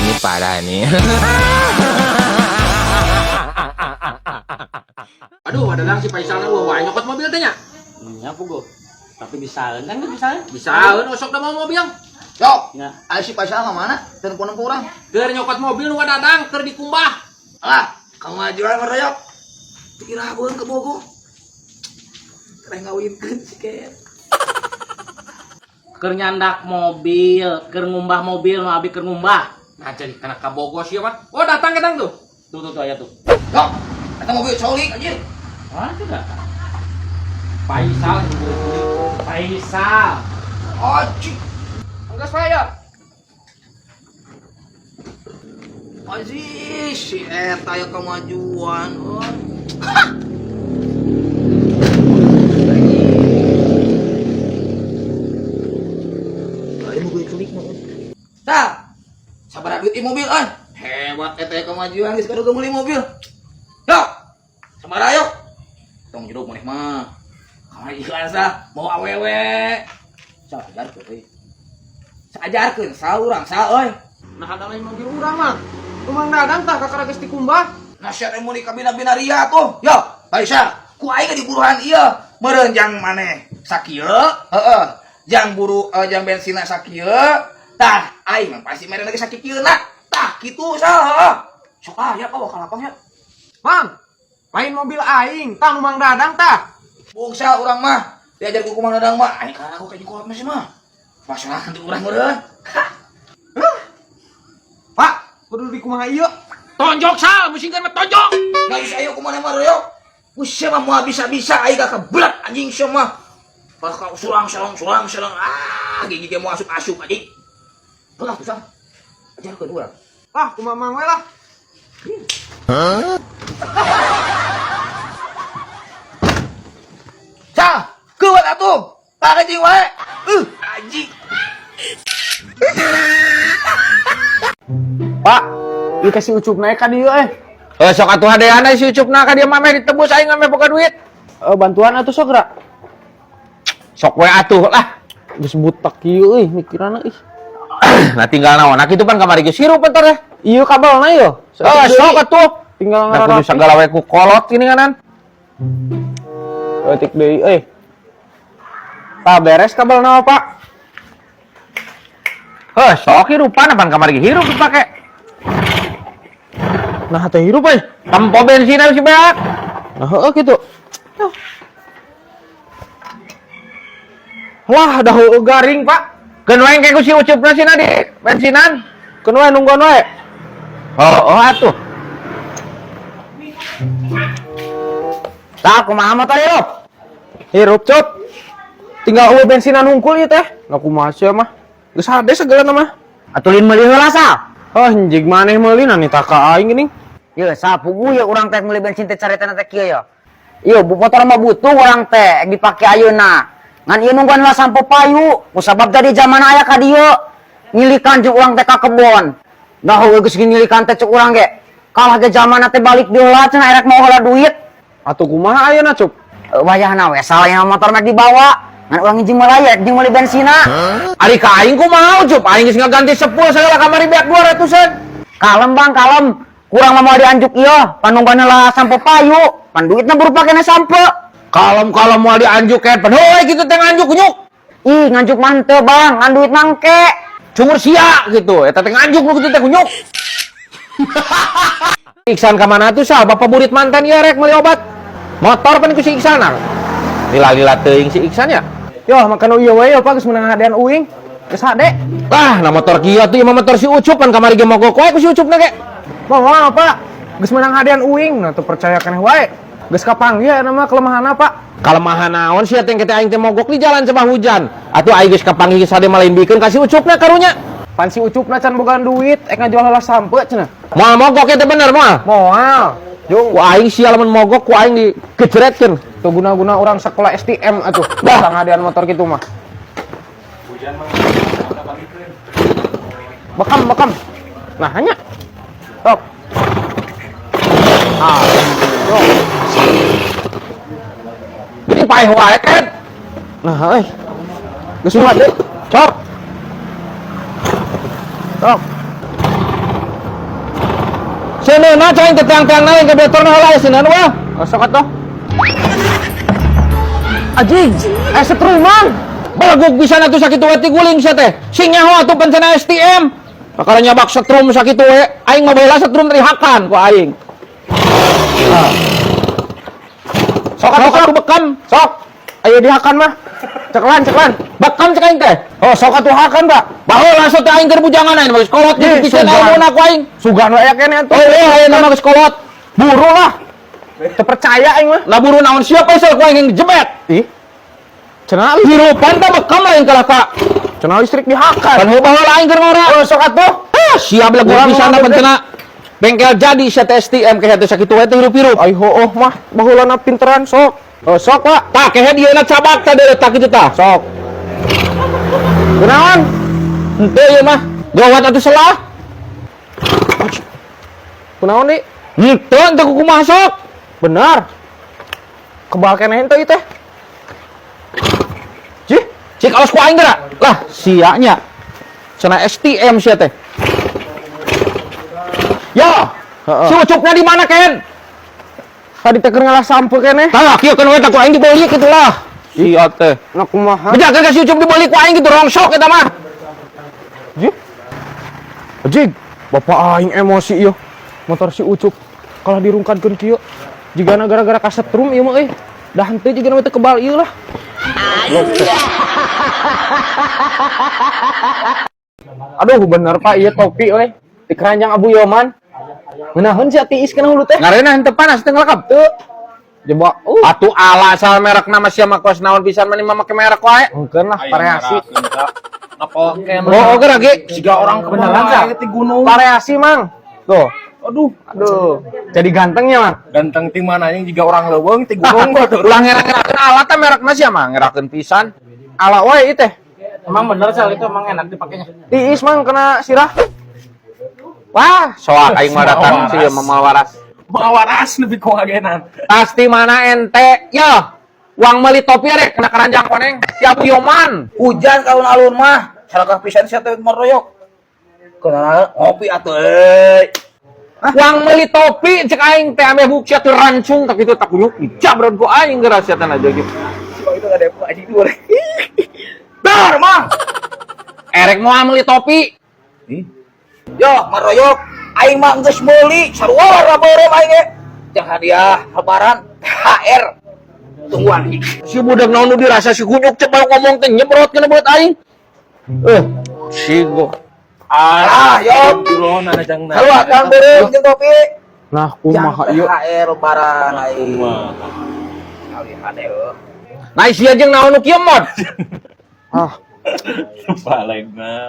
Ini parah nih. Aduh, ada si Faisal na wae nyokot mobil teh nya. Nya puguh. Tapi bisa kan bisa. Bisa euy sok da mau mobil. Yo, Ya. ayo si Faisal ka mana? Telepon ke urang. Keur nyokot mobil nu dadang keur dikumbah. Alah, kamajuan mah yok. Kira beureum ke Bogor. Keren ngawinkeun si Ken. Keur nyandak mobil, keur ngumbah mobil, nu abi keur ngumbah. Nah, jadi kana ka Bogor sih mah. Oh, datang kadang tuh. Tuh tuh tuh aya tuh. Yo, eta mobil colik anjir. Wah, itu dah. Faisal Faisal. Anjing. Enggeus wae ya. Anjing, si eta ya kemajuan. Oh. Ayo mobil culik mah. Tah. Sabaraha duit ieu mobil euy. Hebat eta ya kemajuan geus kudu meuli mobil. Yo. Sabaraha yo. Tong jeruk maneh mah. Kamajuan sah, mau awewe. Sajarkeun euy. Sajarkeun sa urang sa euy. Nah, ada lain mobil urang mah. Rumang dadang tah kakara geus dikumbah. Nasihat mun di kabina-bina ria tuh. Yo, Aisyah, ku aing di buruhan ieu. Meureun jang maneh sakieu, heeh. Jang buru jang bensinna sakieu. Tah, aing mah pasti mere lagi sakikieuna. Tah, kitu sah, heeh. Sok ah ya bawa ka lapang ya. Mang, lain mobil aing, tah nu Mang Dadang tah. Bungsa urang mah, diajar ku Mang Dadang mah, aing kalah aku kayak kolot masih mah. Masalah nanti urang meureun. Pak, kudu di kumaha ieu? Tonjok sal, musingkeun mah tonjok. Nggak bisa ayo kumaha mah yo. Sia mah moal bisa-bisa aing ka kebelat anjing sia mah. Bakal surang surang surang surang ah gigi ge mau asup-asup anjing. Ulah susah. Ajarkeun urang. Lah, kumaha mang we lah. Sah, kuat atuh. Pakai wae. Anjing. Pak, ieu kasih Ucup naik ka dieu eh. Eh, sok atuh hadeana si Ucupna ka dia mah meh ditebus aing mah boga duit. Bantuan atuh sok ra. Sok we atuh lah. Geus butak kieu euy mikiranna ih. Nah tinggal naon, nah kitu pan kamari geus hirup bentar ya. Ieu kabelna ieu. Oh, sok atuh. Tinggal Nah kudu ngararapi. sagala we ku kolot gini kanan. Eutik deui euy. Tah beres kabelna Pak. Heh, sok hirupan pan kamari ge hirup dipake. Nah, teh hirup euy. Tempo bensin si beak. Nah, heueuh kitu. Lah, dah heueuh garing, Pak. Keun wae engke ku si Ucupna sina di bensinan. Keun wae nungguan wae. Oh, oh atuh. Tah, kumaha motor hirup? Hirup, Cup. Tinggal eueuh bensinan hungkul ieu teh. Nah, kumaha sia mah. Geus hade segala mah. Atuh lain meuli heula sal. Oh, anjing maneh meuli na nita ka aing geuning. Ye, sal puguh ye urang teh meuli bensin teh caritana teh kieu ya. Ieu bu motor mah butuh urang teh dipake ayeuna. Ngan ieu nungguan heula sampo payu. Kusabab tadi zaman aya ka dieu. Ngilikan jeung urang teh ka kebon. Nah, heueuh geus ngilikan teh cek urang ge. Kalah ge zamanna teh balik deui heula cenah erek mau heula duit. Atuh kumaha ayeuna, Cup? Wayahna we sal yang motor mah dibawa. Ngan urang jeung meuli rek jeung meuli bensina. Ari ka aing kumaha Ucup? Aing geus ngaganti sepul segala kamari beak 200-an. Kalem bang, kalem. Kurang mah mau dianjuk ieu, panungguan heula sampo payu. Pan duitna buru pakena sampo. Kalem-kalem moal dianjuk kan. Pan heuy kitu teh nganjuk kunyuk. Ih, nganjuk mah henteu, Bang, ngan duit mangke. Cungur sia gitu. Eta teh nganjuk nu kitu teh kunyuk. Iksan ka mana tuh sal? Bapak burit mantan ieu rek meuli obat. Motor pan ku si Iksan nah. Lila-lila teuing si Iksan ya. Yo, makan ieu we yo, Pak, geus meunang hadean uing. Geus hade. Lah, nah motor kieu tuh ieu mah motor si Ucup pan kamari ge mogok wae ku si Ucupna ge. Moal, Pak. Geus meunang hadean uing, nah teu percaya keneh wae. Geus kapanggih aya mah kelemahanna, Pak. Kalemahan naon sia teh teh aing teh mogok di jalan sebah hujan. Atuh aing geus kapanggih geus hade mah lain bikeun ka si Ucupna karunya. Pan si Ucupna can boga duit, ek ngajual heula sampe cenah. Moal mogok eta bener moal. Moal. Jung, ku aing sia lamun mogok ku aing dikeceretkeun. Tuh guna-guna orang sekolah STM atuh. Bah. Bisa ngadean motor gitu mah. Bekam, bekam. Nah, hanya. Top. Ah, yo. Jadi paeh wae kan. Nah, euy. Geus kuat deui. Cok. Top. Seuneuna cai teh teang-teangna lain karburatorna heula aya seuneun wah. Oh, sok atuh. Anjing, setruman. Belegug pisan atuh sakitu we tiguling sia teh. Sing nyaho atuh pancena STM. Kakara nyabak setrum sakitu we, aing mah baheula setrum terihakan ku aing. Sok atuh atuh bekam. Sok. Ayo dihakan mah. Ceklan, ceklan. Bekam cek aing teh. Oh, sok atuh hakan, Pak. Baheula sok teh aing keur bujangan aing mah geus kolot Ih, gitu pisan sugan. ilmuna ku aing. Sugan we aya keneh atuh. Oh, iya ayeuna mah geus kolot. Buru lah. Teu percaya aing mah. Lah buru naon siapa sih ku aing yang jebet. Ih. Cenah listrik, Hirupan teh bekam lain kalah ka. cenah listrik dihakan. Kan heuh baheula aing keur ngora. Oh, sok atuh. Ah, siap lah Urang gua pisan mah pancena. Bengkel jadi sia teh STM kehe teh sakitu we teh hirup-hirup. Ai hooh mah baheulana pinteran sok. Oh, sok, Pak. Tah kehe dieuna cabak tah deuleu tah kitu tah. Sok. Kunaon? Henteu ieu mah. Gawat atuh salah. Kunaon di? Henteu henteu kumaha sok. Benar. Kebal keneh henteu ieu teh. Cih, cik awas ku aing geura. Lah, sia nya. Cenah STM sia teh. Ya, Heeh. si Ucupna di mana Ken? Tadi teh keur ngalah sampeu keneh. Tah, kieu kan we tah ku aing dibeli kitu lah. Sia teh. Nah kumaha? Bejakeun ka si Ucup dibeli ku aing gitu rongsok eta mah. Jih. Jig, bapak aing emosi ieu. Motor si Ucup kalah dirungkadkeun kieu. Jigana gara-gara kasetrum ieu mah euy. Dah henteu jigana mah teu kebal ieu lah. Aduh bener Pak, ieu topi euy. Di keranjang Abu Yoman. Ngeunaheun sia tiis kana hulu teh. Ngareuna henteu panas teu ngelekap. Teu. Jebak. Atuh ala asal merek nama sia mah kos naon pisan mah mah make merek wae. Mungkin lah variasi. Oh, oke lagi. Siga orang Beneran, Sa? Di gunung. Variasi, Mang. Tuh. Aduh, Aduh. Jadi gantengnya, Mang. ganteng ti mana anjing jiga orang leuweung ti gunung gua tuh. Ulah ngerak-ngerakeun alat teh merekna sia mah ngerakeun pisan. Ala wae ieu teh. Emang bener Sal itu emang enak dipakainya. Tiis, Mang, kena sirah. Wah, soak aing mah datang sih mah moal waras. Mawaras nepi ku ngagenan. Pasti mana ente? Ya, uang meuli topi rek kena keranjang koneng. Si Abu Yoman. Hujan ka alun-alun mah, salakah pisan sia teh maroyok. Kunaon ngopi atuh euy. Uang meuli topi cek aing teh ame buk sia teh rancung tak kitu tak kunyuk dijabrod ku aing geura sia teh aja gitu. Si itu ada depo anjing boleh. Dar, Mang. Erek moal meuli topi. Yo, maroyok. Aing mah geus meuli, sarua warna beureum aing ge. Jang hadiah lebaran THR. Tungguan. Si budak naon nu dirasa si kunyuk cek baru ngomong teh nyebrot kana buat aing. Si go. Ah, yo. Sarua kang beureum jeung topi. Nah, Jang kumaha ieu? THR lebaran aing. Kali hade euy. Nah, sia jeung naon nu kieu mod? Ah,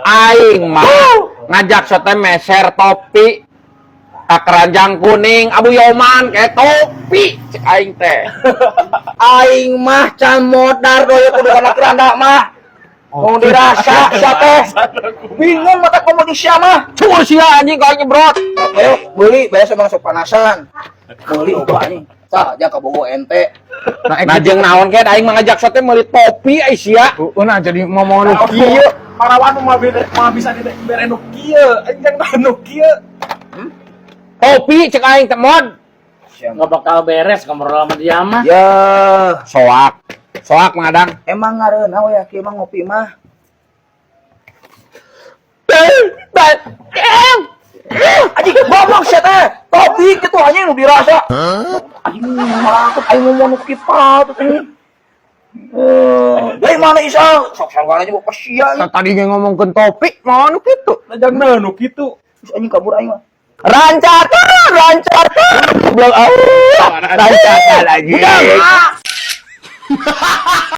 Aing mah ngajak sote meser topi ka keranjang kuning Abu Yoman kayak topi cek aing teh. Aing mah can modar doyo kudu kana keranda mah. Mau dirasa sia teh. Bingung mata komo di sia mah. Cur sia anjing kau nyebrot. Ayo beli biasa emang sok panasan. Beli obat anjing. Tah, ja kabogo ente. Nah, jeung naon kayak aing mah ngajak sote meuli topi ai sia. nah jadi ngomong nu kieu. Parawan mah bisa bisa dibere nu kieu, anjing jang nu kieu. Topi cek aing teh mod. Nggak bakal beres ngobrol sama dia mah. Ya, Soak. Soak mengadang. emang ngareunah we kieu mah ngopi mah. Anjing goblok sia teh. Topi kitu anjing nu dirasa. Anjing malah aing ngomong nu kieu anjing. Eh, dari mana Isa? Sok sarwana juga sia anjing. Tadi ge ngomongkeun topi, mau nu kitu. Jang nu kitu. Terus anjing kabur aing mah. Rancakan, rancakan. Goblok ah. Rancakan anjing.